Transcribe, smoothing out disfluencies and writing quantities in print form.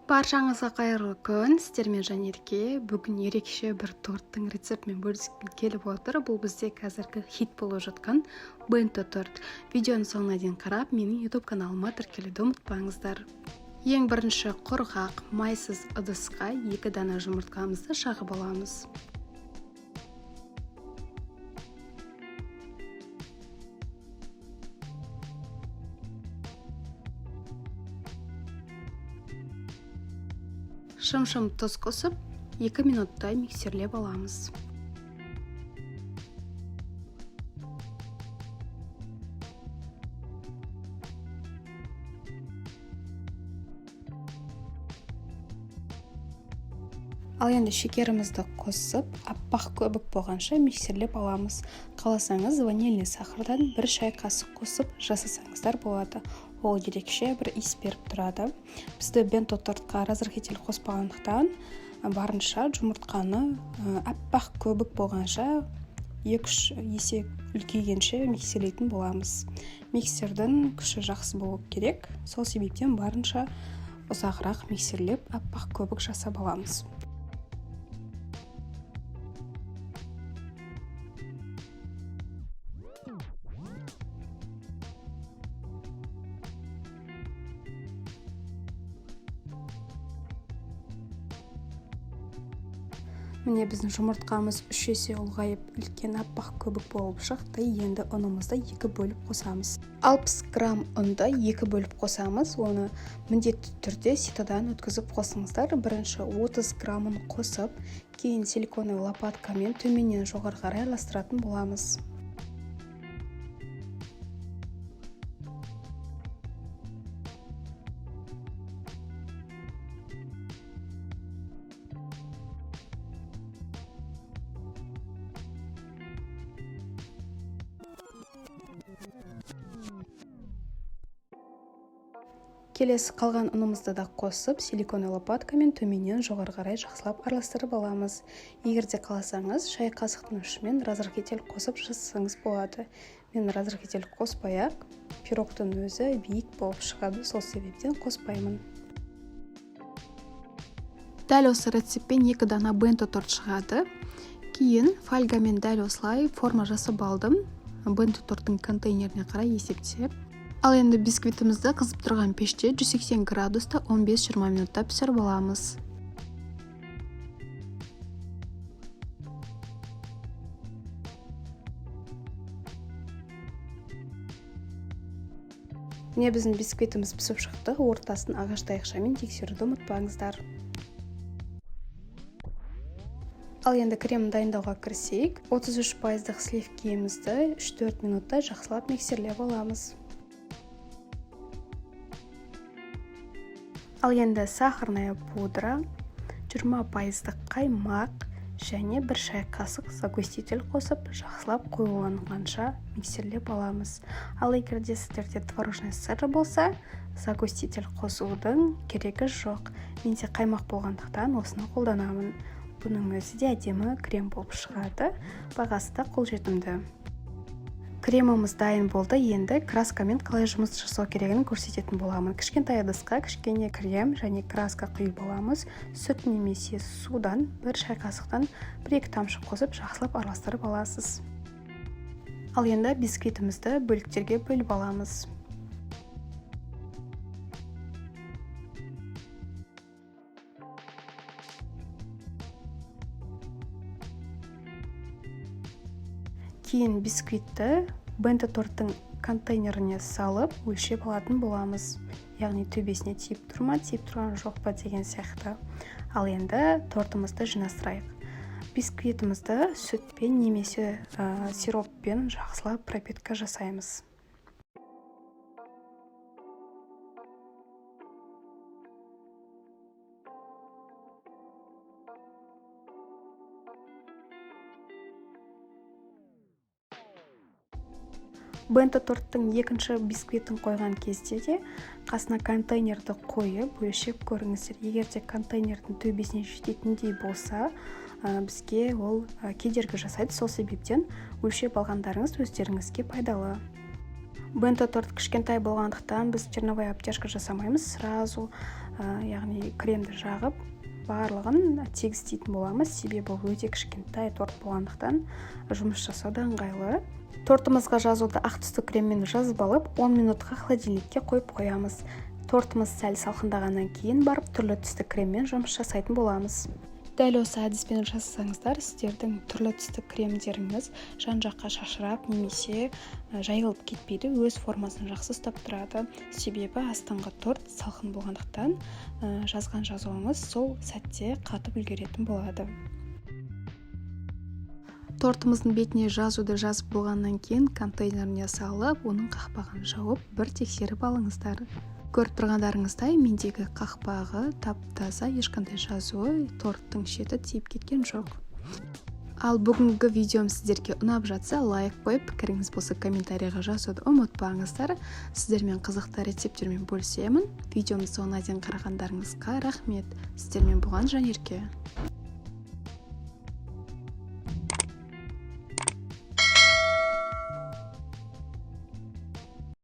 Баршаңызға қайырлы күн! Сіздермен Жанерке. Бүгін ерекше бір торттың рецептімен бөліскім келіп отыр. Бұл бізде қазіргі хит болып жатқан бенто торт. Видеоның соңына дейін қарап, менің YouTube каналыма тіркелуді ұмытпаңыздар. Ең бірінші құрғақ, майсыз ыдысқа 2 дана жұмыртқамызды шағып аламыз. Шым-шым тұз қосып, 2 минуттай миксерлеп аламыз. Ал енді шекерімізді қосып, аппақ көбік болғанша миксерлеп аламыз. Қаласаңыз, ванильный сахардан 1 шай қасық қосып жасасаңыздар болады. Ол ерекше бір иіс беріп тұрады. Бізді бенто тортқа разрыхлитель қоспағандықтан, барынша жұмыртқаны аппақ көбік болғанша, 2-3 есе үлкейгенше миксерлейтін боламыз. Миксердің күші жақсы болу керек, сол себептен барынша ұзағырақ миксерлеп, аппақ көбік жасап аламыз. Міне, біздің жұмыртқамыз 3 есе ұлғайып, үлкен аппақ көбік болып шықты. Енді ұнымызды 2 бөліп қосамыз. 60 грамм ұнды 2 бөліп қосамыз. Оны міндетті түрде ситодан өткізіп қосыңыздар. Бірінші 30 граммын қосып, кейін силиконовый лопаткамен төменнен жоғары қарай араластыратын боламыз. Келесі қалған ұнымызды да қосып, силиконовый лопаткамен төменнен жоғары қарай жақсылап араластырып аламыз. Егер де қаласаңыз, шай қасықтың ұшымен разрыхлитель қосып жасасаңыз болады. Мен разрыхлитель қоспай-ақ, пирогтың өзі биік болып шығады, сол себептен қоспаймын. Дәл осы рецептпен 2 дана бенто торт шығады. Кейін фольгамен дәл осылай форма жасап алдым. Бенто торттың контейнеріне қарай есептеп. Ал енді бисквитімізді қызып тұрған пеште 180 градуста 15-20 минутта пісіріп аламыз. Міне, біздің бисквитіміз пісіп шықты. Ортасын ағаш таяқшамен тексеруді ұмытпаңыздар. Ал енді крем дайындауға кірісейік. 33 пайыздық сливкиімізді 3-4 минутта жақсылап миксерлеп аламыз. Ал енді сахарная пудра, 20 пайыздық қаймақ және 1 шай қасық загуститель қосып, жақсылап қоюланғанша миксерлеп аламыз. Ал егер де сіздерде творожный сыр болса, загуститель қосудың керегі жоқ. Менде қаймақ болғандықтан осыны қолданамын. Бұның өзі де әдемі крем болып шығады, бағасы да қолжетімді. Креміміз дайын болды. Енді краскамен қалай жұмыс жасау керегін көрсететін боламын. Кішкентай ыдысқа кішкене крем және краска құйып аламыз. Сүт немесе судан 1 шай қасықтан 1-2 тамшы қосып, жақсылап араластырып аласыз. Ал енді бисквитімізді бөліктерге бөліп аламыз. Кейін бисквитті бенто торттың контейнеріне салып, өлшеп алатын боламыз. Яғни төбесіне тиіп тұр ма, тиіп тұрған жоқ па деген сияқты. Ал енді тортымызды жинастырайық. Бисквитімізді сүтпен немесе сироппен жақсылап пропитка жасаймыз. Бенто торттың екінші бисквитін қойған кезде де қасына контейнерді қойып, өлшеп көріңіздер. Егер де контейнердің төбесіне жететіндей болса, бізге ол кедергі жасайды. Сол себептен өлшеп алғандарыңыз өздеріңізге пайдалы. Бенто торт кішкентай болғандықтан, біз черновая обтяжка жасамаймыз. Сразу Яғни кремді жағып, барлығын тегістейтін боламыз, себебі ол өте кішкентай торт болғандықтан, жұмыс жасау да ыңғайлы. Тортымызға жазуды ақ түсті креммен жазып алып, 10 минутқа холодильникке қойып қоямыз. Тортымыз сәл салқындағаннан кейін барып, түрлі түсті креммен жұмыс жасайтын боламыз. Дәл осы әдіспен жасасаңыздар, сіздердің түрлі түсті кремдеріңіз жан жаққа шашырап немесе жайылып кетпейді, өз формасын жақсы ұстап тұрады, себебі астыңғы торт салқын болғандықтан, жазған жазуыңыз сол сәтте қатып үлгеретін болады. Тортымыздың бетіне жазуды жазып болғаннан кейін, контейнеріне салып, оның қақпағын жауып, бір тексеріп алыңыздар. Көріп тұрғандарыңыздай, мендегі қақпағы тап таза, ешқандай жазуы, торттың шеті тиіп кеткен жоқ. Ал бүгінгі видеом сіздерге ұнап жатса, лайк қойып, пікіріңіз болса, комментарийға жазуды ұмытпаңыздар. Сіздермен қызықты рецепттермен бөлісемін. Видеомды соңына дейін қарағандарыңызға рахмет. Сіздермен болған Жанерке.